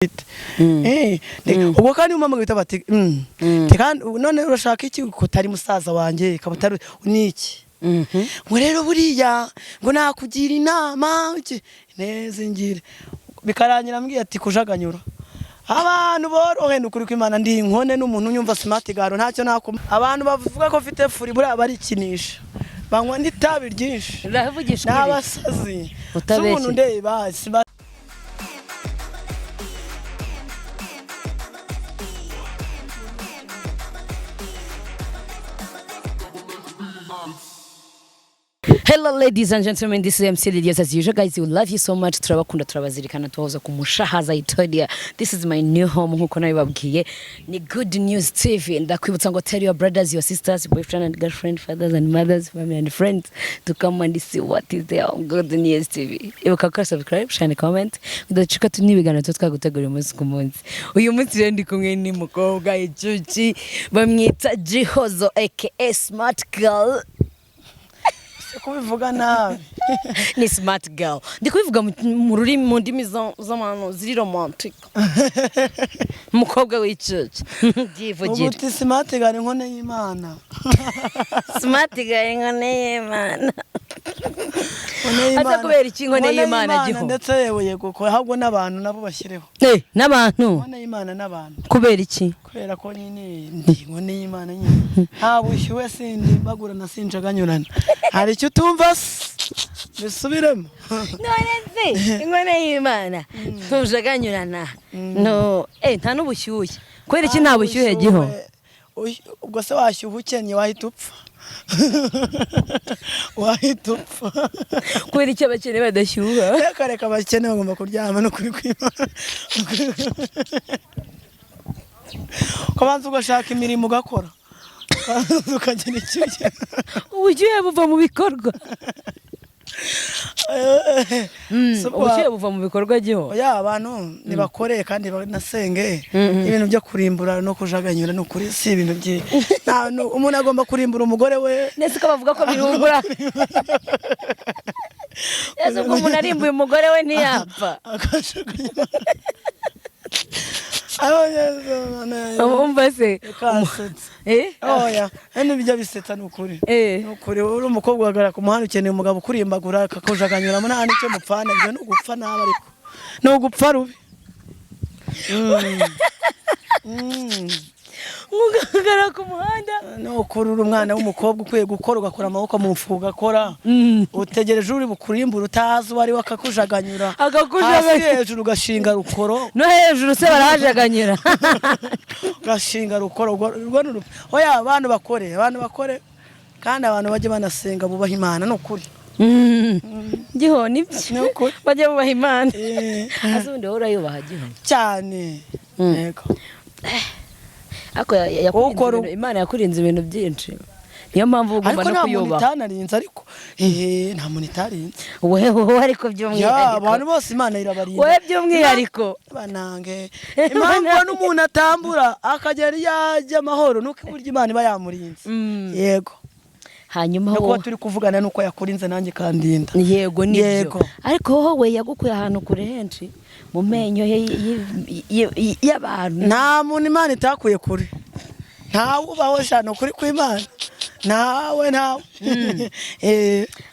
Ubwo kandi umama bita bati kandi none urashaka iki kutari musaza wanjye kaba utari niki ngo rero buriya ngo nakugira inama neza ngira bikarangira mbwiye ati kujaganyura abantu borohe nukuri ko Imana ndi inkone n'umuntu unyumva smart garo ntacyo nakoma. Abantu bavuga ko mfite furi buriya barikinisha, banywa n'itabi ryinshi. Uravugisha n'abasazi. Utabeshye. Umuntu ndeba Hello ladies and gentlemen, this is MC Lydia as usual. Guys, we love you so much. Turabakunda, turabazirikana, tubahoza ku mushahaza Itodia. This is my new home nkuko nabibabwiye. Ni Good News TV. Ndakwibutsa ngo tell your brothers, your sisters, boyfriend and girlfriend, fathers and mothers, family and friends to come and see what is there on Good News TV. Ibuka gukora subscribe, share and comment. Udacika tu n'ibiganiro tuba twaguteguriye umunsi ku munsi. Uyu munsi rero ndi kumwe n'umukobwa icuki bamwita Gihozo aka Smart Girl. Kubivuga nabi. Ni smart girl, ndi kubivuga mu rurimi, mu ndimi z'abantu ziri romantic. Umukobwa w'icucu byivugira. Ubuti smart garo inkone y'Imana. Smart girl, inkone y'Imana. Inkone y'Imana. Aza kubera iki inkone y'Imana, Giho? Ndetse yewe, yego ko ahubwo n'abantu nabo bashyireho. N'abantu. Inkone y'Imana n'abantu. Kubera iki? Kubera ko nyine ndi inkone y'Imana nyine, nta bushyuhe, sindi bagurana, sinjaganyurana. Hari icyo utumva se? Bisubiremo. None se inkone y'Imana ntujaganyurana, no nta n'ubushyuhe, kubera iki nta bushyuhe, Giho? Ubwo se washyuha ukennye wahita upfa, wahita upfa. Kubera iki abakene badashyuha? Reka reka, abakene bagomba kuryama no kuri kwimana, ukabanza ugashaka imirimo ugakora, ukabanza ukagira icyo ugira. Ubushyuhe buva mu bikorwa. Ubushyuhe buva mu bikorwa, Giho. Oya, abantu nibakore kandi banasenge. Ibintu byo kurimbura no kujaganyura ni ukuri si ibintu byi umuntu agomba kurimbura umugore we. Ndetse ko bavuga ko bihungura ese ubwo umuntu arimbuye umugore we ntiyapfa? Akajaganyura. Umva se. Kasetse. Eh? Oya, hano bijya bisetsa ni ukuri. Eh. Ni ukuri, uri umukobwa uhagarara ku muhanda ukeneye umugabo ukurimbagura akakujaganyuramo nta n'icyo mupfana, ibyo ni ugupfa nabi, ariko ni ugupfa rubi. Nkugaragara ku muhanda. Ni ukuri, uri umwana w'umukobwa ukwiye gukora, ugakura amaboko mu mufuka ugakora. Utegereje uri bukurimbure utazi uwo ari we akakujaganyura. Akakujaganyura. Hasi hejuru ugashinga rukoro. No hejuru se barahajaganyura? Ugashinga rukoro, urwo ni urupfu. Oya, abantu bakore, abantu bakore kandi abantu bajye banasenga, bubaha Imana, ni ukuri. Giho, nibyo. Ni ukuri. Bajya bubaha Imana. Eh. Ase ubundi wowe urayubaha, Giho? Cyane. Yego. Ariko yakurinze Imana yakurinze ibintu byinshi, niyo mpamvu uba ugomba Ariko no nta muntu kuyubaha. itanarinze, ariko nta muntu itarinze. Wowe, wowe ariko Ya, by'umwihariko. abantu bose Imana irabarinda. Wowe by'umwihariko. Banange, impamvu n'umuntu atambura akagera iyo ajya amahoro nuko burya Imana iba yamurinze. Yego. Hanyuma No kuba wowe turi kuvugana nuko yakurinze nanjye kandinda. Yego, nibyo. Yego. Ariko wowe yagukuye ahantu kure henshi mu menyo y'abantu. Nta muntu Imana itakuye kure, ntawe ubaho shano kuri kw'Imana, ntawe, ntawe.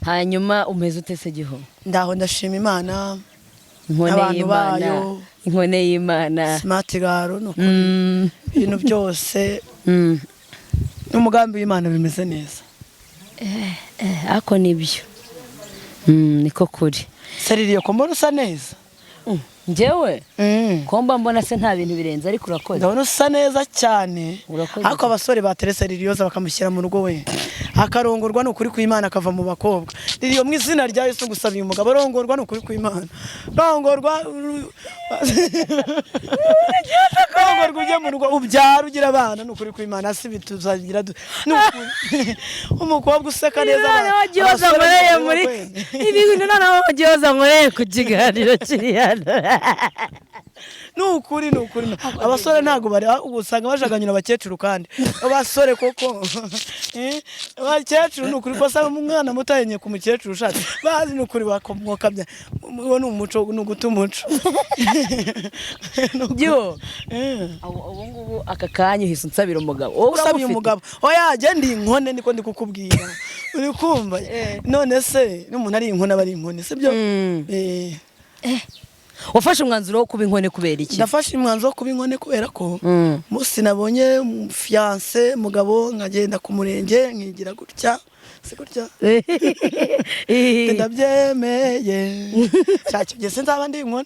Hanyuma umeze ute se, Giho? Ndaho, ndashima Imana. Inkone Abantu y'Imana. bayo. Inkone y'Imana. Smart garo ni ukuri. Ibintu byose n'umugambi w'Imana bimeze neza. Ariko nibyo, niko kuri. Seririye ko mbona usa neza. Njyewe ko mba mbona se nta bintu birenze, ariko urakoze. Ndabona usa neza cyane. Urakoze. Ariko abasore baterese Liliyoza bakamushyira mu rugo we akarongorwa, ni ukuri kw'Imana, akava mu bakobwa. Liliyo, mu izina rya Yesu ngusabiye umugabo, rongorwa, ni ukuri kw'Imana, rongorwa, rongorwa ujye mu rugo ubyara ugira abana, ni ukuri kw'Imana. Si bituzagira ni ukuri. Umukobwa useka neza. Noneho Gihoza Abasore nkoreye ni muri kweli. ibintu, noneho Gihoza nkoreye ku kiganiro kiri hano. Ni ukuri, ni ukuri, abasore ntabwo bari, usanga bajaganyura abakecuru. Kandi abasore koko, abakecuru, ni ukuri ko usanga umwana muto ahenye ku mukecuru ushatse bazi. Ni ukuri bakomwokamya. Uwo ni umuco, ni uguta umuco. Byo ubu ngubu aka kanya uhise unsabira umugabo, wowe Usabye uramufite? Umugabo? Oya, jye ndi inkone, niko ndi kukubwira, uri kumva? None se n'umuntu ari inkone aba ari inkone, sibyo? Wafashe umwanzuro wo kuba inkone kubera iki? Ndafashe umwanzuro wo kuba inkone kubera ko umunsi nabonye fiancé, mugabo, nkagenda ku murenge nkigira gutya, si gutya, ndabyemeye, ntacyo gihe sinzaba ndi inkone.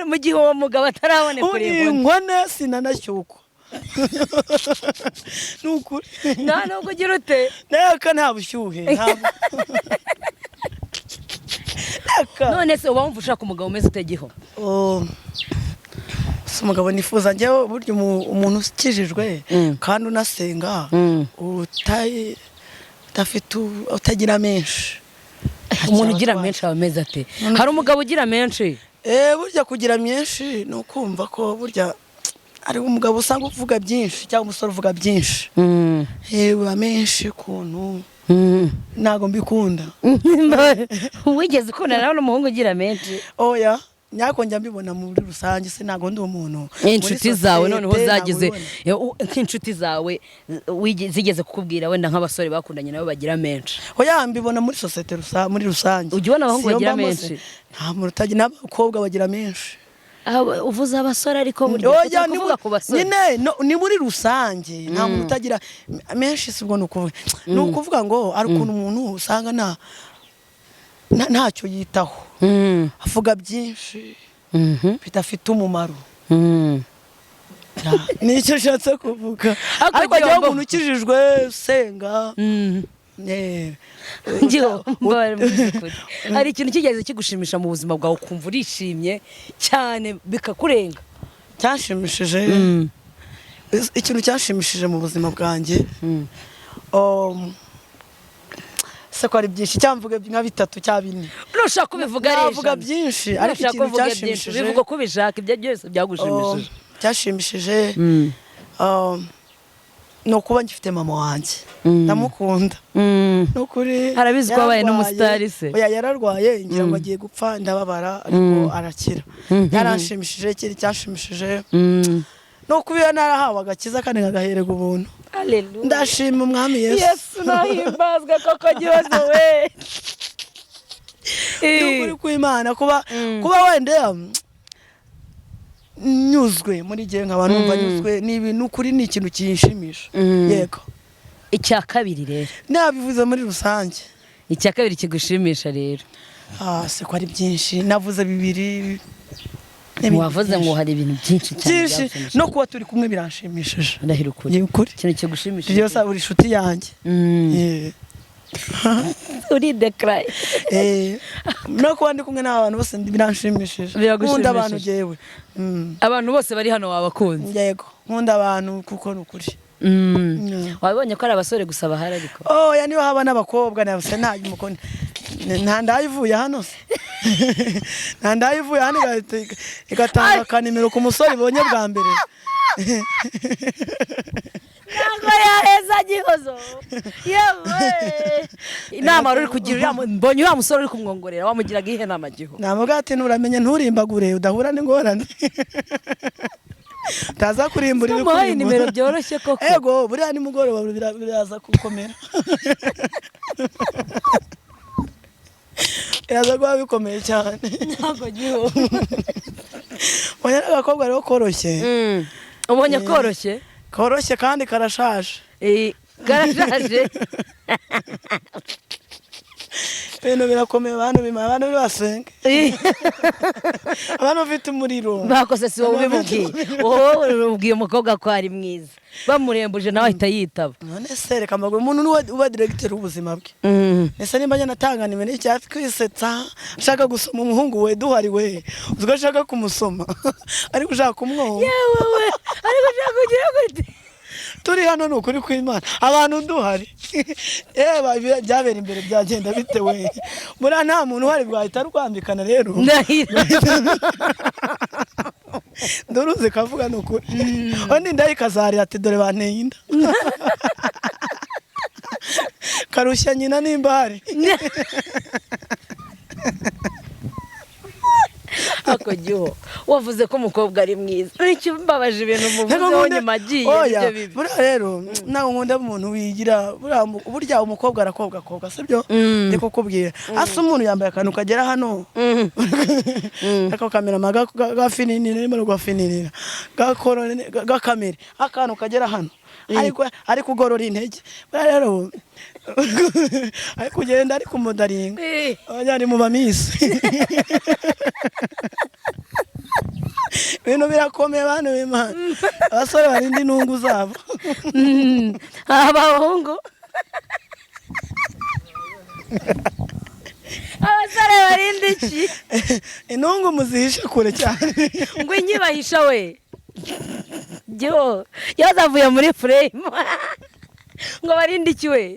Mu gihe uwo mugabo ataraboneka uri Uri inkone. Inkone, sinanashyukwa, ni ukuri. Nta nubwo ugira ute? Neka, nta bushyuhe, ntabwo. Neka. None se uba wumva ushaka umugabo umeze ute, Giho? Oh, si umugabo nifuza njyewe burya umuntu ukijijwe kandi unasenga, udafite utagira menshi. Umuntu ugira menshi aba ameze ate? Hari umugabo ugira menshi? Burya kugira menshi ni ukumva ko burya ari umugabo usanga uvuga byinshi cyangwa umusore uvuga byinshi. Uba menshi ukuntu, ntabwo mbikunda. Wigeze ukundana nawe n'umuhungu ugira menshi? Oya, nyako njya mbibona muri rusange, se ntabwo ndi umuntu muri Inshuti zawe noneho sosiyete, zagize ntabwo mbibona. Nk'inshuti zawe zigeze kukubwira wenda nk'abasore bakundanye nabo bagira menshi? Oya, mbibona muri sosiyete muri rusange. Ujya ubona abahungu Siyo bagira mbamo se. menshi? Nta muntu utagira, n'abakobwa bagira menshi. Uvuze abasore, ariko burya Oya, turi ni kuvuga ku basore. Nyine ni muri rusange, nta muntu utagira menshi. Si ubwo ni ukuvuga ngo hari ukuntu umuntu usanga ntacyo yitaho, avuga byinshi bidafite umumaro. Nicyo nshatse kuvuga. Ariko Ariko njyewe Gihombo- umuntu ukijijwe, usenga, Mbabarira, mu by'ukuri. Hari ikintu kigeze kigushimisha mu buzima bwawe, ukumva urishimye cyane bikakurenga? Cyanshimishije, ikintu cyanshimishije mu buzima bwanjye, se ko ari byinshi, cyamvuga nka bitatu cya bine. Nushaka kubivuga ari Navuga ijana. byinshi, ariko Nushaka ikintu kuvuga byinshi, cyanshimishije, bivuga uko ubishaka, ibyo byose byagushimishije. Cyashimishije ni ukuba ngifite mama wanjye. Ndamukunda, ni ukuri. Arabizi ko wabaye Yararwaye. n'umusitari se? Oya, yararwaye ngira ngo agiye gupfa, ndababara, ariko arakira. Yaranshimishije. Ikindi cyashimishije ni ukuba iyo narahawe agakiza kandi nkagahererwa ubuntu. Haleluya. Ndashima Umwami Yesu. Yesu nahimbazwe koko, Gihozo we. Ni ukuri kw'Imana, kuba wenda nyuzwe muri gihe nkaba numva nyuzwe, ni ibintu kuri, ni ikintu kinshimisha. Yego. Icya kabiri rero? Nabivuze muri rusange. Icya kabiri kigushimisha rero? Ah, se ko ari byinshi, navuze bibiri n'ibindi. Wavuze ngo Byinshi. hari ibintu byinshi cyane Byinshi. byagushimishije. No kuba turi kumwe biranshimishije. Ndahira ukuri. Ni ukuri. Ikintu kigushimishije. Byose, uri inshuti yanjye. Uri declare. No kuba ndi kumwe n'aba bantu bose biranshimishije. Biragushimishije. Nkunda abantu jewe. Abantu bose bari hano wabakunze? Yego, nkunda abantu kuko ni ukuri. Wabonye ko ari abasore gusa bahari, ariko Oya, niba haba n'abakobwa nabuse, nta mukoni, nta ndayivuye hano se, nta ndayivuye hano igatanga akanimero ku musore ibonye bwa mbere. Ntabwo yaheza, Gihozo yewe. Inama wari uri kugira uriya mbonye uriya musore uri kumwongorera, wamugiraga iyihe nama, Giho? Namuga ati: "Nturamenye, nturimbagure, udahura n'ingorane, utaza kurimbura." Umuhaye Ibikurimbura. nimero byoroshye koko? Ego, buriya nimugoroba biraza gukomera, biraza kuba bikomeye cyane. Ntabwo, Giho. Mbonye n'agakobwa rero koroshye. Ubonye koroshye? Koroshye kandi karashaje. Karashaje. Ibintu birakomeye, abantu bima, abantu basenga, abantu bafite umuriro. Bakoze, si wowe ubimubwiye, wowe ubwiye umukobwa ko ari mwiza, bamurembuje nawe ahita yitaba. None se reka mbabwire, umuntu niwe uba diregiteri w'ubuzima bwe. Ese nimba njye natanga nimero y'icyatsi kwisetsa, ashaka gusoma umuhungu we duhari, we uzi ko ashaka kumusoma ariko ushaka kumwonka. Yewe we, ariko ushaka kugira gute? Turi hano, ni ukuri kw'Imana, abantu duhari. Eba byabera imbere byagenda bitewe, buriya nta muntu uhari bwahita rwambikana rero. Ndahira. Nduruzi kavuga, ni ukuri, undi ndayikazarira ati: "Dore banteye inda." Karushya nyina nimba hari. Ako giho wavuze ko umukobwa ari mwiza, nicyo mbabaje ibintu Ntabwo muvuzeho nyuma agiye. Oya, nibyo bibi. Buriya rero ntabwo nkunda umuntu wigira burya umukobwa arakobwa akobwa, sibyo? Ndi kukubwira, asa umuntu yambaye akantu kagera hano, ako kamera gafininira, arimo rwafininira gakamera akantu kagera hano, ariko ari kugorora intege. Buriya rero ari kugenda ari kumudaringa. Abajyana mu bamisi, ibintu birakomeye, bantu b'Imana, abasore barinda intungu zabo. Abahungu, abasore barinda iki? Intungu muzihishe kure cyane. Ngo inyibahisha we giho yazavuye muri frame, ngo barinde iki we?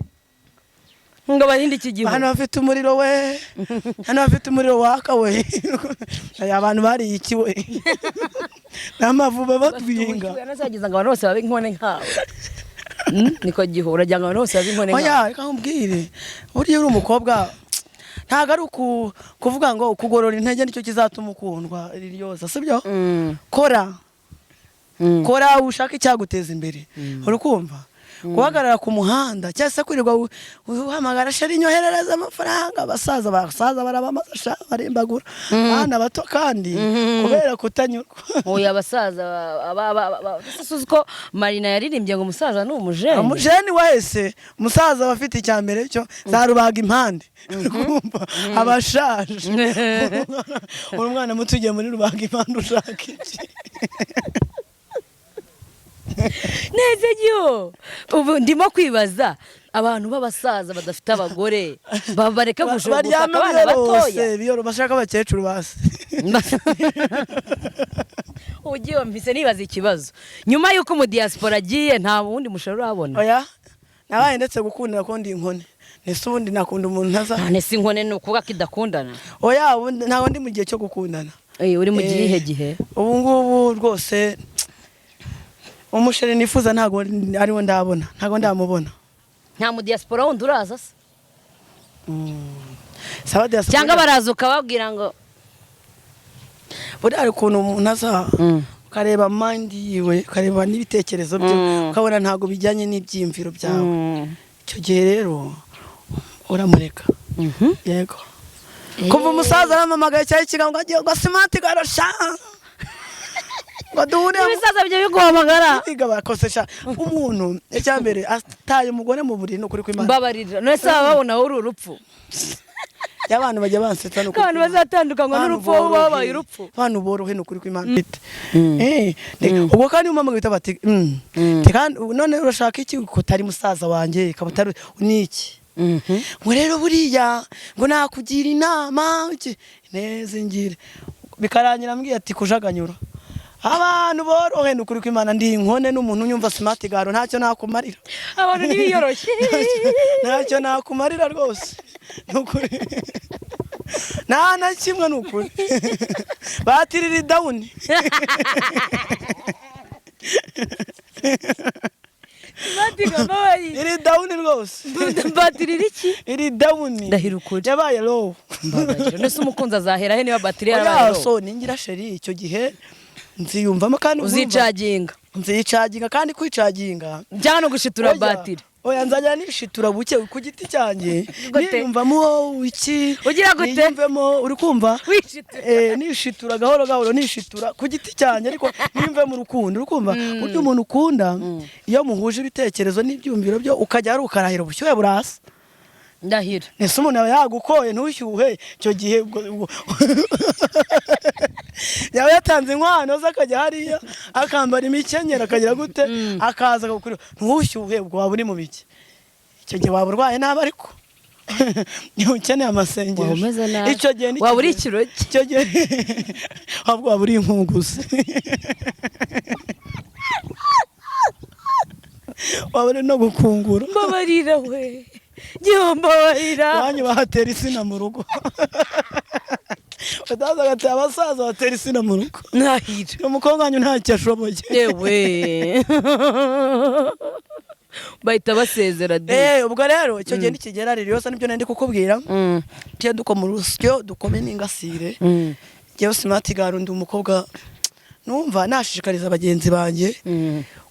Ngo barinde iki giho? Hano bafite umuriro we, hano bafite umuriro waka we. Aya abantu bariye iki we? N'amavuba batwinga. Nazagiza ngo abantu bose babe inkone nkawe. Niko giho, uragira ngo abantu bose babe inkone nkawe? Oya, reka nkubwire, burya uri umukobwa ntabwo ari kuvuga ngo kugorora intege nicyo kizatuma ukundwa riryoza, sibyo? Kora, kora ushake icyaguteza imbere, uri kumva? Guhagarara ku muhanda cyangwa se kwirirwa uhamagara chéri nyoherereza amafaranga, abasaza basaza barabamaza sha, barimbagura abana bato kandi kubera kutanyurwa. Oya, abasaza ese uzi ko Marina yaririmbye ngo umusaza ni umujene? Umujeni wese, umusaza aba afite icya mbere cyo za rubaga impande, uri kumva? Abashaje. Uri umwana muto ugiye muri rubaga impande ushaka iki? Neza giho, ubu ndimo kwibaza abantu b'abasaza badafite abagore bareka gushaka Baryama abana batoya. biyorose biyoro, bashaka abakecuru basi. Ugiye mpise nibaza ikibazo, nyuma y'uko umudiyasipora agiye nta wundi mushoro urabona? Oya, nabaye ndetse gukundira ko ndi inkone, nese ubundi nakunda umuntu ntaza? None si inkone ni ukuvuga ko idakundana? Oya, ubundi ntabwo ndi mu gihe cyo gukundana. Uri mu gihe Eh, gihe? Ubu ngubu rwose umuchéri nifuza ntabwo ariwo ndabona, ntabwo ndamubona. Nta mudiyasipora wundi uraza se? Saba diaspora. Cyangwa baraza ukababwira ngo Buriya hari ukuntu umuntu aza ukareba mind yiwe, ukareba n'ibitekerezo bye, ukabona ntabwo bijyanye n'ibyiyumviro byawe. Icyo gihe rero uramureka. Yego, kuva umusaza arampamagaye cyari ikigango ngo agiye ngo smart garasha ngo duhure. Ibisaza bijya biguhamagara? Biga bakosesha umuntu. Icya mbere ataye umugore mu buriri, ni ukuri kw'Imana. Mbabarira, none se baba babona wowe uri urupfu? Y'abantu bajya bansetsa, ni Ko ukuri abantu kw'Imana. bazatandukanywa Abantu n'urupfu, wowe borohe. wabaye urupfu. Abantu borohe, ni ukuri kw'Imana. Ubwo kandi umama bita bati kandi none urashaka iki ko utari musaza wanjye, ikaba utari ni iki? Ngo rero buriya ngo nakugira inama iki neza ngire, bikarangira ambwiye ati kujaganyura. Abantu borohe, ni ukuri kw'Imana, ndi inkone n'umuntu unyumva smart garo ntacyo nakumarira. Abantu ntibiyoroshye. Ntacyo nakumarira rwose, ni ukuri, nta na kimwe, ni ukuri, batirira down. Iri down rwose. Batirira iki? Iri down. Ndahira ukuri. Yabaye low. Mbabarira, none se umukunzi azahera he niba batiri yarabaye Oya, low? so ningira chéri icyo gihe nziyumvamo kandi urumva- Uzicaginga? Nzicaginga, kandi kwicaginga Cyangwa no gushitura Oya, batiri? Oya, nzajya nishitura buke ku giti cyanjye. Gute? Niyumvamo iki? Ugira gute? Niyumvemo, uri kumva? Wishitura. Nishitura gahoro gahoro, nishitura ku giti cyanjye, ariko niyumve mu rukundo, uri kumva? Burya umuntu ukunda, iyo muhuje ibitekerezo n'ibyumviro byo, ukajya ari ukarahira ubushyuhe burasa. Ndahira. Ese umuntu aba yagukoye ntushyuhe? Icyo gihe yaba yatanze inkwano ze, akajya hariya akambara imikenyero, akagira gute, akaza akagukurira ntushyuhe, ubwo waba uri mu biki? Icyo gihe waba urwaye nabi, ariko niba ukeneye amasengesho. Waba umeze nabi. Icyo gihe ni Waba uri ikiroge. Icyo gihe ahubwo waba uri inkunguzi. Wabone no gukungura. Mbabarira we Giho, mbabarira. Iwanyu bahatera insina mu rugo, bataza agati abasaza batera insina mu rugo. Nahira. Umukobwa wanyu ntacyo ashoboye. Yewe, bahita basezera de. Ubwo rero icyo gihe nikigera rero yose nibyo nari ndi kukubwira. Tujye dukoma urusyo, dukome n'ingasire. Njyewe Smart Girl, ndi umukobwa numva nashishikariza bagenzi banjye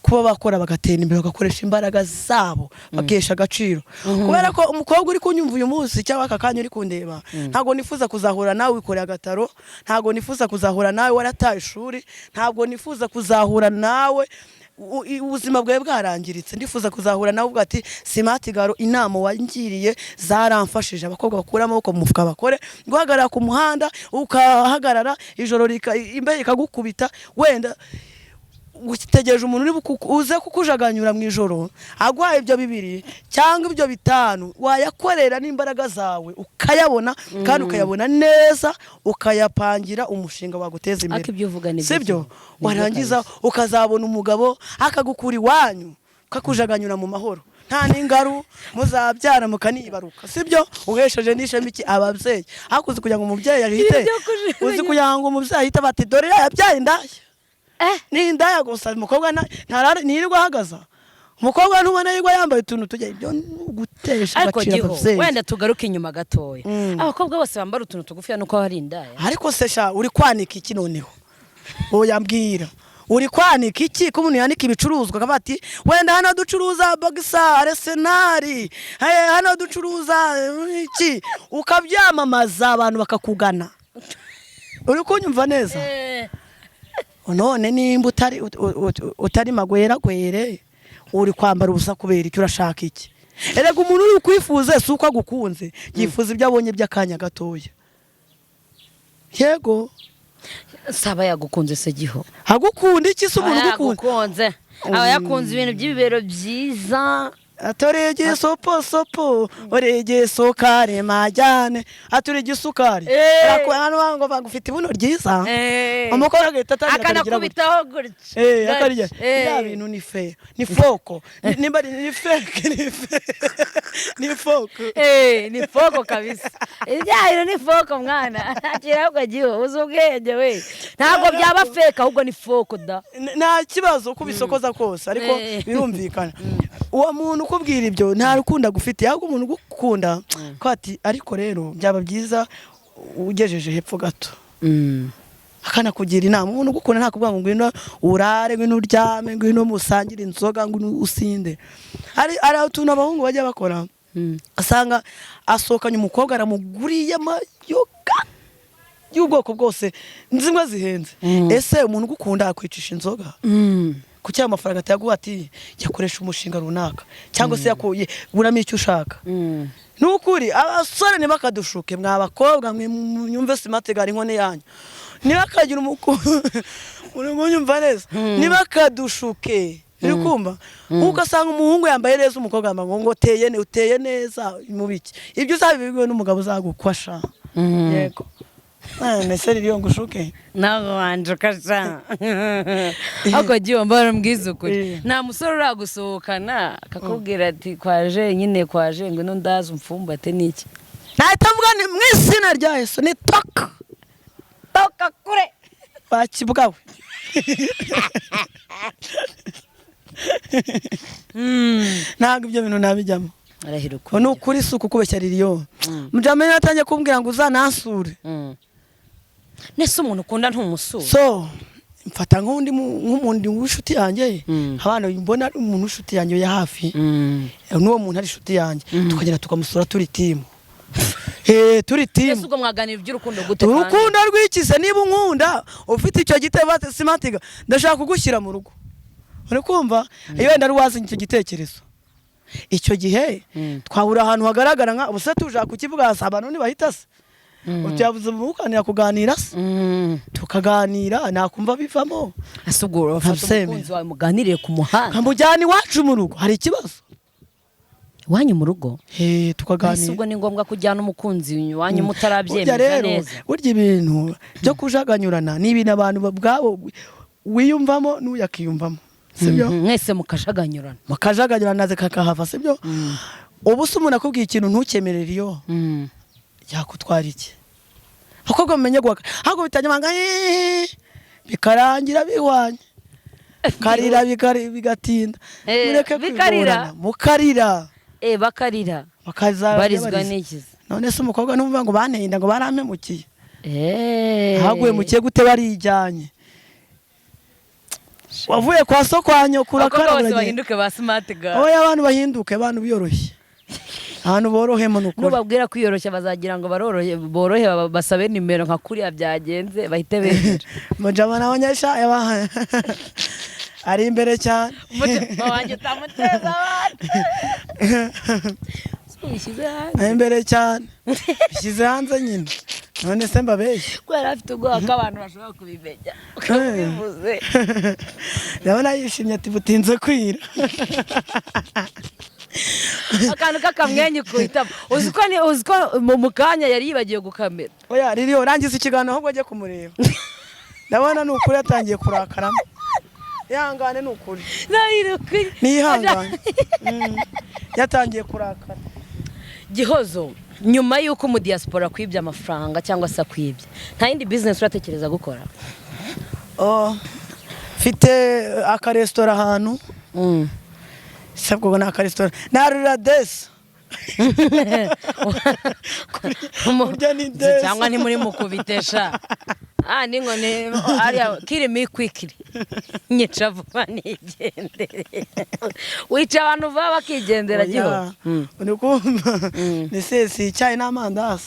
kuba bakora bagatera imbere, bagakoresha imbaraga zabo, bakesha agaciro, kubera ko umukobwa uri kunyumva uyu munsi cyangwa aka kanya uri kundeba, ntabwo nifuza kuzahura nawe wikoreye agataro, ntabwo nifuza kuzahura nawe warataye ishuri, ntabwo nifuza kuzahura nawe ubuzima bwawe bwarangiritse. Ndifuza kuzahura nawe uvuga ati: "Smart Girl, inama wangiriye zaramfashije." Abakobwa bakura amaboko mu mufuka bakore. Guhagarara ku muhanda, ukahagarara ijoro imbeho ikagukubita, wenda utegereje umuntu uri uze kukujaganyura mu ijoro aguhaye ibyo 2 cyangwa ibyo 5, wayakorera n'imbaraga zawe ukayabona, kandi ukayabona neza, ukayapangira umushinga waguteza imbere. Ariko ibyo uvuga ni byo. Sibyo? Ni byo. Warangiza Kabisa. ukazabona umugabo akagukura iwanyu, kakujaganyura mu mahoro, nta n'ingaru, muzabyara mukanibaruka, sibyo? Uhesheje n'ishema iki? Ababyeyi. Ariko uzi kugira ngo umubyeyi ahite Ibyo kujaganya. Uzi kugira ngo umubyeyi ahite bati: "Dore yabyaye indaya." Ni indaya gusa. Umukobwa ntirirwa ahagaza, umukobwa ntubona yirirwa yambaye utuntu tujya. Ibyo ni ugutesha Ariko agaciro Giho, ababyeyi. wenda tugaruke inyuma gatoya. Abakobwa bose bambara utuntu tugufiya nuko hari indaya? Ariko se sha, uri kwanika iki noneho? Oya, mbwira, uri kwanika iki? Ko umuntu yanika ibicuruzwa akavuga ati: "Wenda hano ducuruza boxer Arsenal, hano ducuruza iki," ukabyamamaza abantu bakakugana. Uri kunyumva neza? None nimba utari utari magweragwere, uri kwambara ubusa kubera icyo? Urashaka iki? Erega umuntu uri kwifuza si uko agukunze, yifuza ibyo abonye by'akanya gatoya. Yego. Saba yagukunze se, Giho? Agukunda iki se umuntu Aba ugukunda? yagukunze, aba yakunze ibintu by'ibibero byiza. Atoreye igisoposopo, uri igisukari majyane, atura igisukari. Hano ngo bagufite ibuno ryiza, umukobwa agahita atangira akarigira gutya. Akanakubitaho gutya. Akarya bya bintu ni fe, ni foko. Nimba ni fake, ni fe, ni foko. Ni foko kabisa, ibya bintu ni foko mwana. Ntakira Giho, uzi ubwenge we, ntabwo byaba fake, ahubwo ni foko da. Nta kibazo uko ubisokoza kose, ariko birumvikana, uwo muntu ukubwira ibyo nta rukundo agufitiye. Ahubwo umuntu ugukunda ko ati: "Ariko rero byaba byiza ugejeje hepfo gato," akanakugira inama. Umuntu ugukunda ntakubwira ngo ngwino urare, ngwino uryame, ngwino musangire inzoga, ngwino usinde. Hari utuntu abahungu bajya bakora, asanga asohokanye umukobwa, aramuguriye amayoga y'ubwoko bwose, zimwe zihenze. Ese umuntu ugukunda akwicisha inzoga? Kuki ayo mafaranga atayaguha ati: "Yakoresha umushinga runaka," cyangwa se yakuye guramo icyo ushaka? Ni ukuri, abasore ntibakadushuke. Mwa bakobwa mwe, munyumve, Smart Girl inkone yanyu, ntibakagira uri kunyumva neza? Ntibakadushuke, uri kumva? Ugasanga umuhungu yambaye neza, umukobwa yambaye ngo uteye uteye neza mu biki? Ibyo uzabibwiwe n'umugabo uzagukwasha. Yego. Mbese ririyo ngushuke? Ntabwo wanjuka sha. Ariko Giho, mbara mbwiza ukuri, nta musore uragusohokana akakubwira ati: "Kwaje nyine, kwaje, ngwino ndaza umfumbate," n'iki? Nahita mvuga ni mu izina rya Yesu, ni toka. Toka kure. Bakibwawe. Ntabwo ibyo bintu nabijyamo. Arahira ukuri. Ni ukuri, si ukukubeshya ririyo. Mujamene yatangiye kumbwira ngo uzanansure. Nese umuntu ukunda ntumusura? So mfata nk'undi nk'umuntu w'inshuti yanjye, abana mbona ari umuntu w'inshuti yanjye ya hafi, n'uwo muntu ari inshuti yanjye, tukagenda tukamusura turi team, turi Ese team. ubwo mwaganira iby'urukundo gute kandi? Urukundo rw'ikize? Niba unkunda, ufite icyo gitebo ati: "Smart Girl, ndashaka kugushyira mu rugo," uri kumva? Iyo wenda ari wazanye icyo gitekerezo, icyo gihe twahura ahantu hagaragara, nka ubuse tuja ku kibuga, hasa abantu ntibahita se tuyabuze mukanira kuganira se, tukaganira, nakumva bivamo. Ese ubwo urafata Nkabyemera. umukunzi wawe muganirire ku muhanda? Nkamujyana iwacu mu rugo, hari ikibazo? Iwanyu mu rugo? Eh, Ese tukaganira. ubwo ni ngombwa kujyana umukunzi iwanyu Burya mutarabyemeza rero neza? burya ibintu byo kujaganyurana ni ibintu abantu ubwabo wiyumvamo n'uyu akiyumvamo. Sibyo? Mwese mukajaganyurana. Mukajaganyurana kakahava, sibyo? Ubu se umuntu akubwiye ikintu ntukemerere, iyo yakutwara iki? Abakobwa mumenye guhaka, ahubwo bitajya amanga bikarangira bihwanye, karira bigatinda. Mureke Bikarira. kwigorana, mukarira. Bakarira. Bakazajya Barizwa bariza. n'ikizi? None se umukobwa numva ngo banteye inda, ngo barampemukiye, haguhemukiye gute? Barijyanye, wavuye kwa so, kwa nyoko, Abakobwa urakara bose uragenda. bahinduke ba smart girl. Oya, abantu bahinduke, abantu biyoroshye, ahantu borohemo ni ukuri. Nubabwira kwiyoroshya bazagira ngo barorohe, borohe, basabe nimero nka kuriya byagenze, bahite bemera. Mujama n'abanyesha ari imbere cyane. Umutima wanjye utamuteza abantu ubishyize hanze. Ari imbere cyane, bishyize hanze nyine, none se mbabeshye? Kubera afite ubwoba ko abantu bashobora kubimenya ukabivuze. Ndabona yishimye, ati butinze kwira. Akantu k'akamwenyu kuhitamo, uzi ko uzi ko mu kanya yari yibagiwe gukamera. Oya ririyo, rangiza ikiganiro, ahubwo ajye kumureba. Ndabona ni ukuri yatangiye kurakaramo. Ihangane, ni ukuri. Nayirukuri. Nihangane. Yatangiye kurakara. Gihozo, nyuma y'uko umudiyasipora akwibye amafaranga cyangwa se akwibye, nta yindi business uratekereza gukora? Oh, mfite akaresitora ahantu. Sabwo ni akaresitora narura desi. Kurya ni desi. Cyangwa ni muri mukubitesha, ah, ni ngo ni ariya kill me quickly, nyica vuba nigendere, wica abantu vuba bakigendera. Oya, Giho. Uri kumva ni sesi icyayi n'amandazi,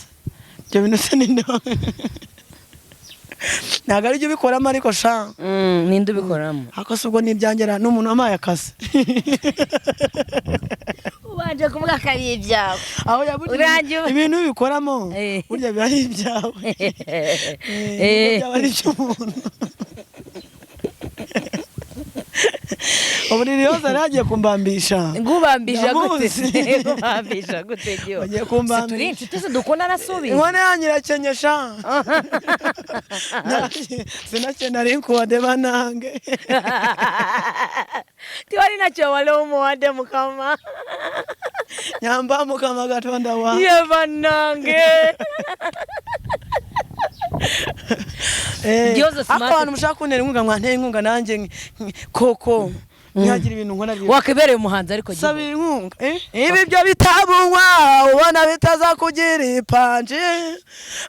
ibyo bintu se ni ntabwo ari byo ubikoramo, ariko sha. Ninde ubikoramo? Ariko se ubwo n'ibyangera n'umuntu wampaye akazi. Ubanje kuvuga ko ari ibyawe. Aho yaburya ibintu ubikoramo, burya biba ari ibyawe. Nubwo byaba ari iby'umuntu. Ubu ririyoza yari yagiye kumbambisha. Ngubambisha gute? Ndamuzi. Ngubambisha gute, Giho? Bagiye kumbambisha. Si turi inshuti se dukundana subi? Inkono yanyu irakenyesha, sinakena nari nkuwade banange. Tiwali nakyo wali omuwadde Mukama. Nyamba Mukama Katonda wa Ye bannange. Gihozo Ariko smart. abantu mushaka kuntera inkunga, mwantera inkunga nanjye koko ntihagira ibintu nkora Wakibereye umuhanzi ariko, Giho. Saba inkunga, eh? Ibi byo bitabunywa ubona bitaza kugira ipanji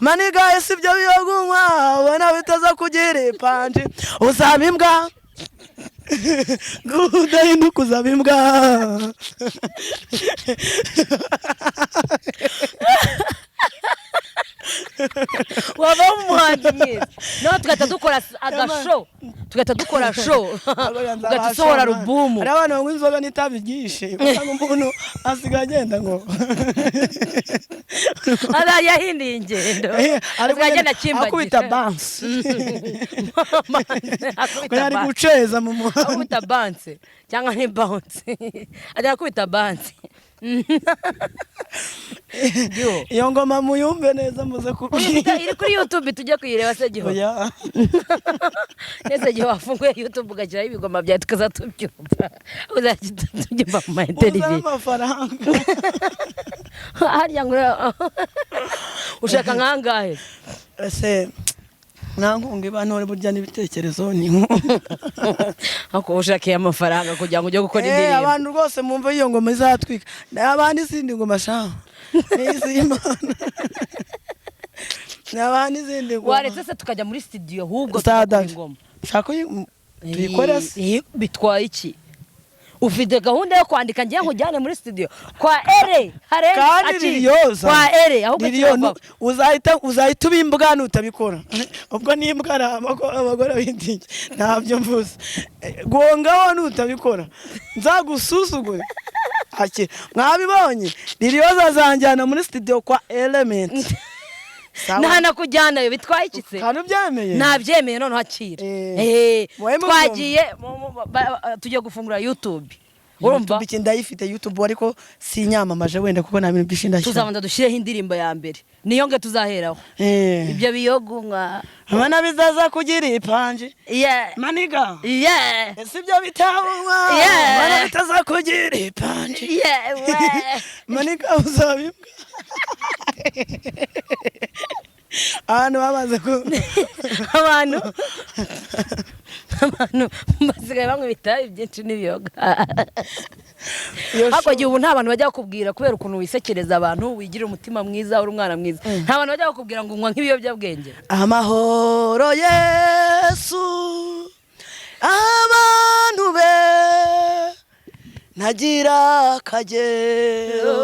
maniga, ese ibyo biyogunywa ubona bitaza kugira ipanji, uzaba imbwa, udahinduka uzaba imbwa. Wavamo umuhanzi mwiza, nawe tugahita dukora agashow, tugahita dukora show, ugahita usohora alubumu. Hari abantu banywa inzoga n'itabi ryinshi, usanga umuntu asigaye agenda ngo Ara yahinduye ingendo. Ari Asigaye agenda kugenda akimbagira. akubita bansi. Akubita ari banse. guceza mu muhanda. Akubita banse cyangwa ni bounce, ajya akubita banse. Giho. Iyo ngoma muyumve neza, muze kubwira. Iri kuri YouTube, tujye kuyireba se, Giho? Oya. Nese Giho, wafunguye YouTube ugashyiraho ibigoma byawe tukaza tubyumva, uzajya tubyumva mu ma uzane interview. Amafaranga. Harya ngo ushaka nkangahe? Ese nta nkunga iba ntore? Burya n'ibitekerezo ni inkunga. Ariko ushakiye amafaranga kugira ngo ujye gukora indirimbo. Abantu rwose mumve iyo ngoma izatwika, abandi izindi ngoma sha n'iz'Imana, n'abandi izindi ngoma. Waretse se tukajya muri studio ahubwo tugakora Sadari. ingoma? Shaka tuyikore se. Bitwaye iki? Ufite gahunda yo kwandika, ngiye nkujyane muri studio kwa ere hare Kandi Liliyoza kwa ere ahubwo Liliyo, kirava. uzahita uba imbwa nutabikora. Ubwo ni imbwa ari abagore b'indigi, ntabyo mvuze. Gongaho nutabikora nzagusuzugure. Ake mwabibonye, Liliyoza azanjyana muri studio kwa Element. Sawa. Ntanakujyanayo, bitwaye iki se? Kandi ubyemeye. Nabyemeye, noneho akira. Muhe mubyumva. Twagiye tugiye gufungura YouTube. Urumva? YouTube iki ndayifite, YouTube, ariko sinyamamaje wenda kuko nta bintu byinshi ndashyira. Tuzabanza dushyireho indirimbo ya mbere, niyo nge tuzaheraho. Ibyo biyogo nka Abana bizaza kugira ipanji. Maniga. Ese ibyo bitabunwa? Abana bitaza kugira ipanji. Maniga, uzabibwa. Abantu bamaze ku Abantu basigaye banywa ibitabi byinshi n'ibiyoga. Iyo Ariko show- igihe ubu nta bantu bajya bakubwira, kubera ukuntu wisekereza abantu, wigira umutima mwiza, uri umwana mwiza, nta bantu bajya bakubwira ngo unywa nk'ibiyobyabwenge? Amahoro Yesu abantu be ntagira akagero,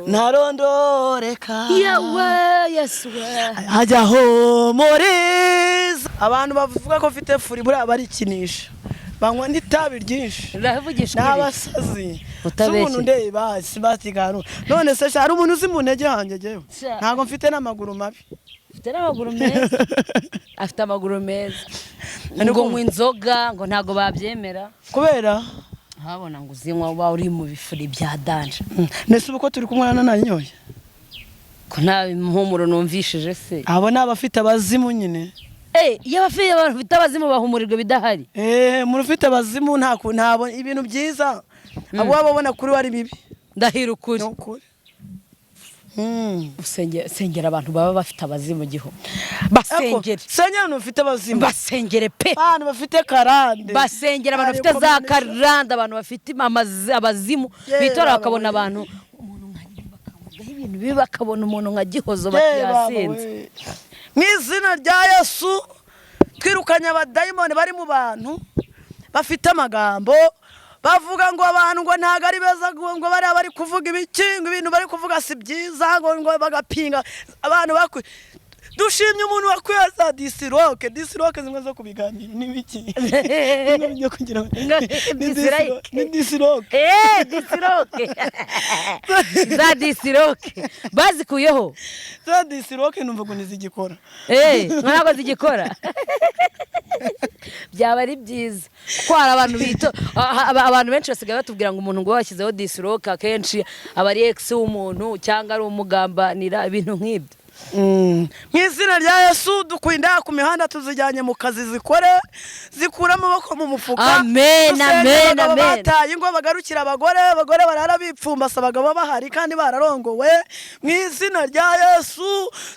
ntarondoreka. Yewe Yesu we! Hajyaho muriza abantu bavuga ko mfite furi, buriya barikinisha, banywa n'itabi ryinshi. Uravugisha ukuri. N'abasazi. Utabeshye. Si umuntu ndeba sibatigano. None se sha, hari umuntu uzi mu ntege hanjye? Jyewe Sha. ntabwo mfite n'amaguru mabi. Afite n'amaguru meza, afite amaguru meza. Ariko- Ngo nywa inzoga, ngo ntabwo babyemera. Kubera Habona ngo uzinywa uba uri mu bifuri bya danger. Nese ubu ko turi kumwe nanyoye? Ko nta mpumuro numvishije se? Abo ni abafite abazimu nyine. Eh, iyo abafite, abantu bafite abazimu bahumurirwa bidahari. Eh, umuntu ufite abazimu nta ntabwo ibintu byiza abo waba ubona kuri we ari bibi. Ndahira ukuri. Ni ukuri. Sengera abantu baba bafite abazimu giho, basengere. Sengera abantu bafite abazimu. Basengere pe. Abantu bafite karande. Basengera abantu bafite za karande, abantu bafite abazimu bitora baba bakabona we. abantu, umuntu nka bakavugaho ibintu bibi, bakabona umuntu nka Gihozo bati yasinze. Mu izina rya Yesu, twirukanye abadayimoni bari mu bantu bafite amagambo bavuga ngo abantu ngo ntabwo ari beza, ngo bariya bari kuvuga ibiki, ngo ibintu bari kuvuga si byiza, ngo bagapinga abantu bakwe. Dushimye umuntu wakwiye za dislike, dislike zimwe zo ku biganiro n'ibiki bimwe byo kugira ngo ni Dislike. Ni dislike. Eh, dislike, za dislike bazikuyeho. Za dislike numva ngo ntizigikora. Eh, ntabwo zigikora, byaba ari byiza kuko hari abantu bito abantu benshi basigaye batubwira ngo umuntu ngo washyizeho dislike akenshi aba ari ex w'umuntu cyangwa ari umugambanira, ibintu nk'ibyo. Mu izina rya Yesu, dukuye indaya ku mihanda, tuzijyanye mu kazi, zikore, zikure amaboko mu mufuka. Amen, Dusenge amen, abagabo amen. bataye ingo bagarukira abagore, abagore barara bipfumbase abagabo bahari kandi bararongowe. Mu izina rya Yesu,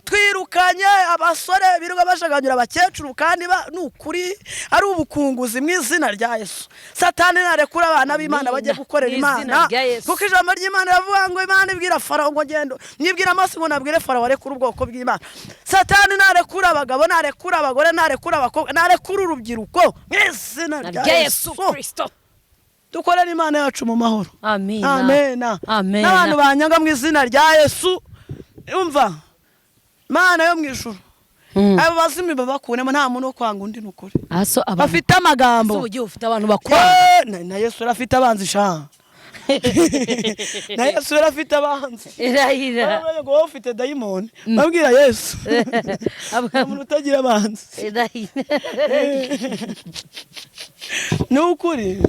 twirukanye abasore birirwa bashaganyura abakecuru kandi ni ukuri ari ubukunguzi. Mu izina rya Yesu, Satani narekura abana b'Imana bajye Amina. gukorera Mu izina Imana. rya Yesu. Kuko ijambo ry'Imana riravuga ngo Imana ibwira Farawo ngo ngendo nibwira Mose ngo nabwire Farawo arekure ubwoko bw'Imana. Satani narekura abagabo, narekura abagore, narekura abakobwa, narekura urubyiruko mu izina rya rya Yesu Yesu. Kristo. Dukorere Imana yacu mu mahoro. Amina. Amena. Amena. N'abantu banyanga, mu izina rya Yesu, umva, Imana yo mu ijuru, abo bazimi babakuremo. Nta muntu wo kwanga undi, ni ukuri. Aso abantu Bafite amagambo. Se ugiye ufite abantu bakwanga? Eh, na Yesu yari afite abanzi sha, na Yesu yari afite abanzi. Irahira. Baravuga ngo wowe ufite dayimoni, babwira Yesu, nta muntu utagira abanzi. Irahira. Ni ukuri.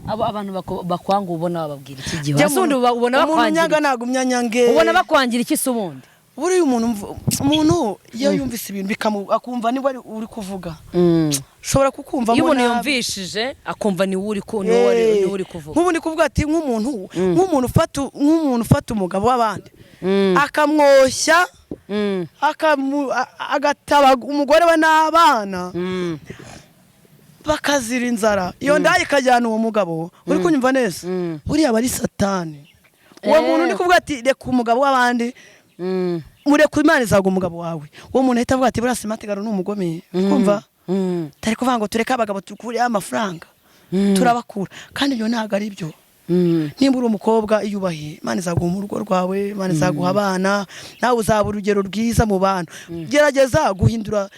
Abo abantu bakwanga ubona bababwira iki gihe? Jya Ese ubundi ubona umuntu bakwangira unyanga iki? nagumya nyange. Ubona bakwangira iki se ubundi? Buriya umuntu umuntu iyo yumvise ibintu bikamu akumva niba uri kuvuga, ushobora kukumva. Iyo umuntu yumvishije akumva ni wowe uri ku ni wowe ni wowe uri kuvuga. Nk'ubu ndi kuvuga ati nk'umuntu ufata umugabo w'abandi akamwoshya, agataba umugore we n'abana, bakazira inzara, iyo ndaya ikajyana uwo mugabo, uri kunyumva neza? Buriya aba ari Satani uwo muntu. Ni kuvuga ati reka umugabo w'abandi, mureke, Imana izaga umugabo wawe. Uwo muntu ahita avuga ati buriya Simatigaro ni umugome, kumva tari kuvuga ngo tureke abagabo tukureho amafaranga, turabakura, kandi ibyo ntabwo ari byo. Nimba uri umukobwa iyubahiye, Imana izaguha mu rugo rwawe, Imana izaguha abana, nawe uzaba urugero rwiza mu bantu. Gerageza guhindura.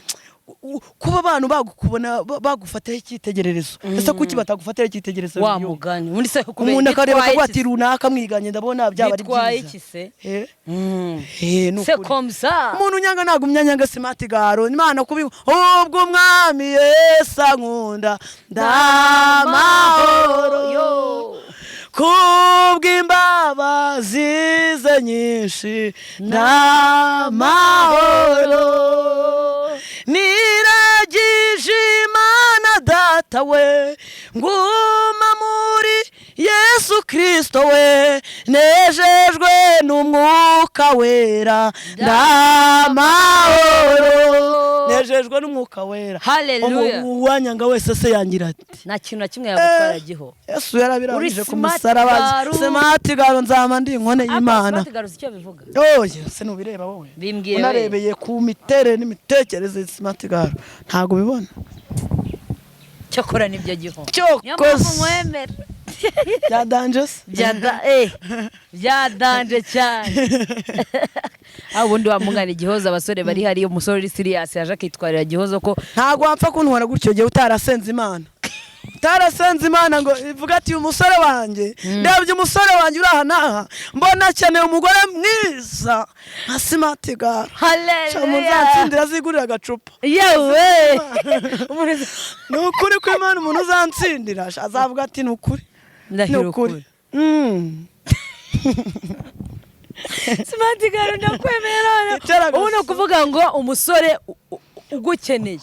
Kuba abantu bagukubona, bagufatiraho icyitegererezo, ese kuki batagufatiraho icyitegererezo? Wa mugani ubundi se kubera Umuntu akareba bitwaye akavuga iki ati se? Runaka mwiganye, ndabona byaba ari Bitwaye byiza. iki se? Ni C'est ukuri. comme ça. Umuntu unyanga ntabwo umyanyanga, Smart Girl. Imana kubi ubwo Umwami Yesu ankunda, ndamahoro Yo. kubw'imbabazi ze nyinshi, ndamahoro. Niragije Imana Data we, nguma muri Yesu Kirisito we, nejejwe n'Umwuka Wera, ndamahoro, nejejwe n'Umwuka Wera. Hallelujah. Uwanyanga wese se yangira ati? Nta kintu na kimwe yagutwara, Giho. Yesu yarabirangije Uri ku smart musaraba. girl. Smart girl, nzama ndi inkone y'Imana. Smart girl, uzi icyo bivuga? Oye, se nubireba wowe? Bimbwire we. Unarebeye ku miterere n'imitekerereze, Smart Girl, ntabwo ubibona? Cyokora nibyo, Giho. Cyokoze. Niyo mpamvu nkwemera. Bya danger se. Bya danger cyane. Aho ubundi wamugana Igihozo, abasore bari hariyo, umusore uri serious yaje akitwarira Gihozo ko Ntabwo wapfa kuntwara gutyo gihe utarasenze Imana, utarasenze Imana ngo ivuga ati: "Uyu musore wanjye, ndebye umusore wanjye uri aha n'aha, mbona akeneye umugore mwiza nka Smart Girl." Muzantsindira azigurira agacupa. Yewe. Ni ukuri ko Imana, umuntu uzantsindira azavuga ati: "Ni ukuri, ni Ndahira ukuri." ukuri. Smart Girl, ndakwemera. Icara Ubu ni gusa. ukuvuga ngo umusore ugukeneye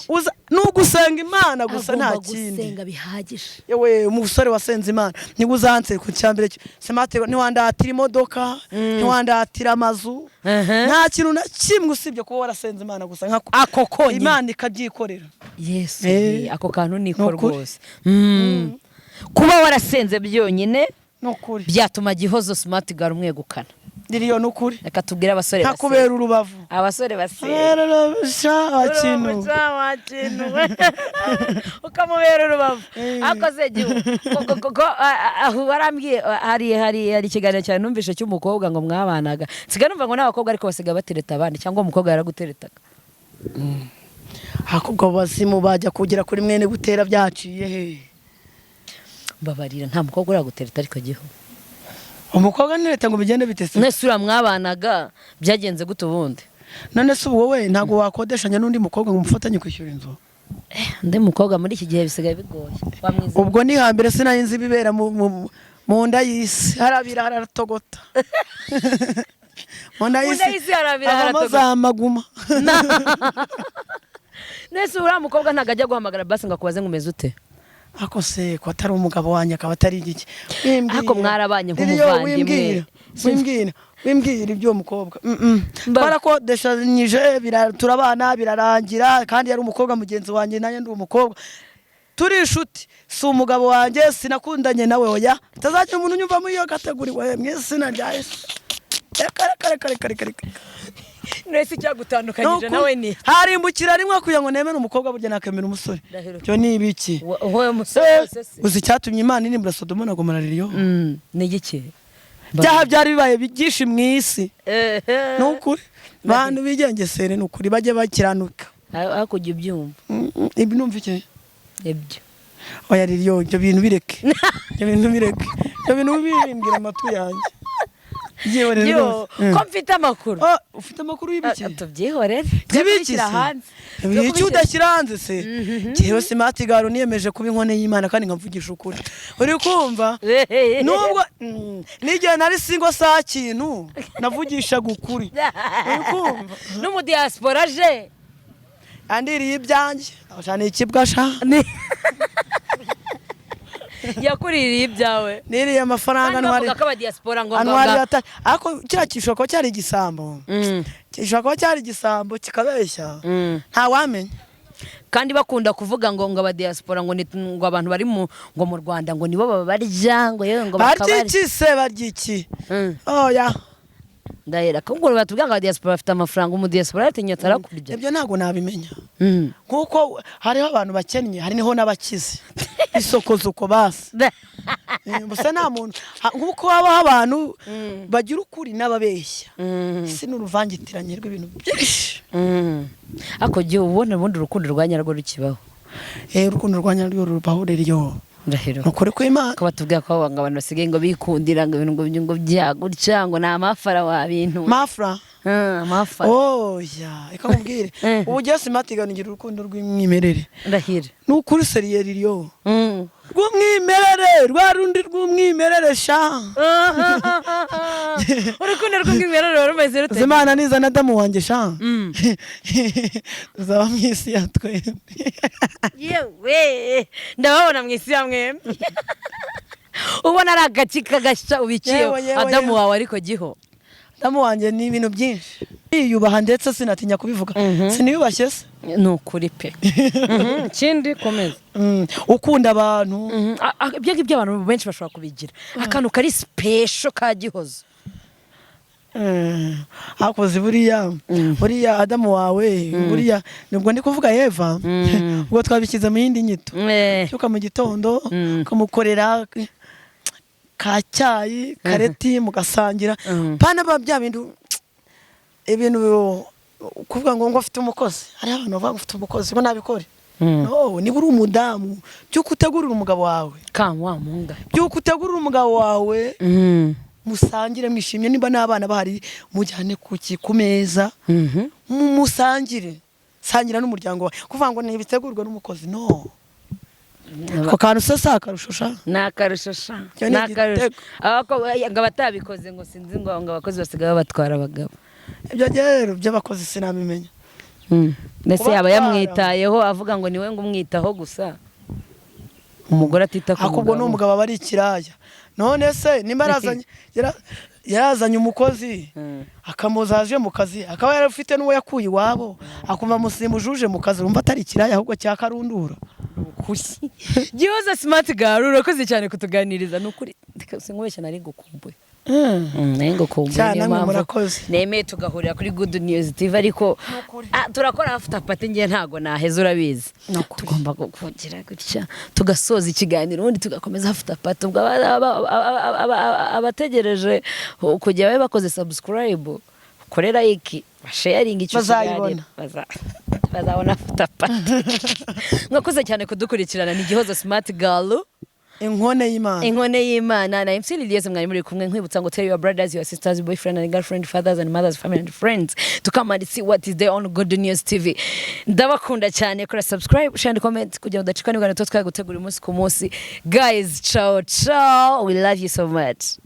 Ni ugusenga Imana gusa, nta agomba kindi. Gusenga bihagije. Yewe, umusore wasenze Imana niba uzanse ku cyambere, Smart, ntiwandatira imodoka, ntiwandatira amazu, nta kintu na kimwe usibye kuba warasenze Imana gusa nkako. Ako konyine. Imana ikabyikorera. Yesu. Ako kantu niko Ni ukuri. rwose. Kuba warasenze byonyine Ni ukuri. byatuma Gihozo Smart Girl umwegukana. Ririyo ni ukuri. Reka tubwire abasore basenga. Ntakubera urubavu. Abasore basenga. Sha wakintu. Wakintu ukamubera urubavu. Akoze ko aho warambwiye, hari ikiganiro cyane numvise cy'umukobwa ngo mwabanaga, nsigaye numva ngo n'abakobwa ariko basigaye batereta abandi, cyangwa umukobwa yaraguteretaga? Ahubwo abazimu bajya kugera kuri mwene gutera byaciye he? Mbabarira, nta mukobwa uragutereta ariko, Giho? Umukobwa ntireta ngo bigende bite se? Mwese uriya mwabanaga byagenze gute ubundi? None se ubu wowe ntabwo wakodeshanya n'undi mukobwa ngo mufatanye kwishyura inzu? Undi mukobwa muri iki gihe bisigaye bigoye, wamwizera? Ubwo ni hambere, sinari nzi ibibera mu nda y'isi, harabira haratogota mu nda. Mu nda y'isi harabira Havamo haratogota. za maguma. Nese uriya mukobwa ntabwo ajya guhamagara basi ngo akubaze ngo umeze ute? Ako se ko atari umugabo wanjye, akaba atari igiki? Wimbwira. Ariko mwarabanye Ririyo, nk'umuvandimwe. Wimbwira, wimbwira, wimbwira iby'uwo mukobwa. Twarakodeshanyije, turabana birarangira, kandi yari umukobwa mugenzi wanjye, nanjye ndi umukobwa, turi inshuti. Si umugabo wanjye, sinakundanye nawe. Oya, utazagira umuntu unyumva muri iyo category we, mu izina rya Yesu. Reka, reka, reka, reka, reka, reka. Nese icyagutandukanyije nawe ni Harimbukira rimwe kugira ngo nemere umukobwa, burya nakemera umusore. Ndahiro. Ibyo ni ibiki? Wowe musore wese se? Uzi icyatumye Imana irimbura Sodoma na Gomora, ririyo? Ni igiki? Byaha byari bibaye byinshi mu isi. Ni ukuri, bantu bigengesere, ni ukuri, bajye bakiranuka. Hakurya ubyumva. Ibi numva iki? Ibyo. Oya ririyo, ibyo bintu bireke, ibyo bintu bireke, ibyo bintu bimbwira amatwi yanjye. Byihorere Yo, rwose. ko mfite amakuru. Oh, ufite amakuru y'ibiki? Tubyihorere. By'ibiki Tujye se? hanze. Iki udashyira hanze se? Jyewe Smart Girl niyemeje kuba inkone y'Imana kandi nkavugisha ukuri, uri kumva? Nubwo n'igihe nari single saa kintu navugishaga ukuri, uri kumva? N'umudiaspora aje. Andiriye ibyanjye cyane ikibwa sha. Yakuririye ibyawe. Niriye amafaranga. Kandi Ntwari bavuga ko abadiaspora ngo antwari ariko kiriya gishobora kuba cyari igisambo, gishobora kuba cyari igisambo kikabeshya, ntawamenya. Kandi bakunda kuvuga ngo abadiaspora ngo ngo abantu bari mu ngo mu Rwanda ngo nibo babarya, ngo yewe ngo Barya bakabarya. iki se? Barya iki? Oya. Ndahera ko ngo batubwira ngo abadiaspora bafite amafaranga, umudiaspora yatinyutse arakurya. Ibyo ntabwo nabimenya, kuko hariho abantu bakennye, hari niho n'abakize isokoza uko basi. Gusa nta muntu nk'uko habaho abantu bagira ukuri n'ababeshya. Isi ni uruvangitiranye rw'ibintu byinshi. Ariko jya ubona ubundi urukundo rwa nyarwo rukibaho? Urukundo rwa nyarwo rubaho rero. Ndahiro. Ni ukuri kw'Imana. Ko batubwira ko ngo abantu basigaye ngo bikundira ngo ibintu ngo bya gutya, ngo ni amafara wa bintu. Mafra. Ah, amafara. Oya, reka nkubwire. Ubu ugiye Smart ngira urukundo rw'umwimerere. Ndahira. Ni ukuri, sérieux ririyo rw'umwimerere, rwa rundi rw'umwimerere sha. Urukundo rw'umwimerere ruba rumeze rute? Imana nizana Adamu wanjye sha, tuzaba mu isi ya twembi. Yewe, ndababona mu isi ya mwembi. Ubona ari agaki kagashya ubikiye Yewe, yewe, Adamu yewe. wawe, ariko giho? Adamu wanjye ni ibintu byinshi, yiyubaha, ndetse sinatinya kubivuga. Siniyubashye se? Ni ukuri pe. Ikindi, komeza. Ukunda abantu. Ibyo ngibyo abantu benshi bashobora kubigira. Akantu kari special ka Gihozo. Hakoze buriya Adamu wawe, buriya nubwo ndi kuvuga Eva, ubwo twabishyize mu yindi nyito. Cyuka mu gitondo, ukamukorera ka cyayi kareti, mugasangira. Pana ba bya bintu, ibintu kuvuga ngo afite umukozi. Hariho abantu bavuga ngo ufite umukozi ngo nabikore. No, niba uri umudamu, byuka utegurira umugabo wawe. Ka wa munga. Byuka utegurira umugabo wawe, musangire mwishimye. Niba n'abana bahari, mujyane ku meza, musangire. Sangira n'umuryango wawe. Kuvuga ngo ntibitegurwe n'umukozi, no, ako kantu se si akarusho sha? Ni akarusho sha. Icyo ni Ni akarusho. igitego. Ngo abatabikoze, ngo sinzi, ngo abakozi basigaye babatwara abagabo. Ibyo rero by'abakozi sinabimenya. Mbese yaba Kubatwara. yamwitayeho, avuga ngo niwe ngo umwitaho gusa, umugore atita ku Ariko ubwo mugabo. n'umugabo aba ari ikiraya. None se nimba yarazanye umukozi, akamuza aje mu kazi, akaba yarafite n'uwo yakuye iwabo, akumva musimbuje uje mu kazi, urumva atari ikiraya ahubwo cya karundura? Ukuri, Gihozo Smart Girl, urakoze cyane kutuganiriza. Ni ukuri sinkubeshya, nari ngukumbuye. Nari ngukumbuye. Cyane, Niyo namwe mpamvu murakoze. nemeye tugahurira kuri Good News TV. Ariko turakora after party, ngiye ntago naheza, urabizi. Ni ukuri. Tugomba kugira gutya tugasoza ikiganiro, ubundi tugakomeza after party. Ubwo abategereje kujya babe bakoze subscribe, ukore like, basharinga icyo Bazayibona. kiganiro. Bazabona after party. Mwakoze cyane kudukurikirana. Ni Gihozo Smart Girl, Inkone y'Imana. Inkone y'Imana, na MC Liliese mwari muri kumwe. Nkwibutsa ngo tell your brothers, your sisters, boyfriend and girlfriend, fathers and mothers, family and friends to come and see what is there on Good News TV. Ndabakunda cyane. Kora subscribe, share and comment kugira ngo udacika n'ibiganiro tuba twagutegura umunsi ku munsi. Guys, ciao ciao, we love you so much.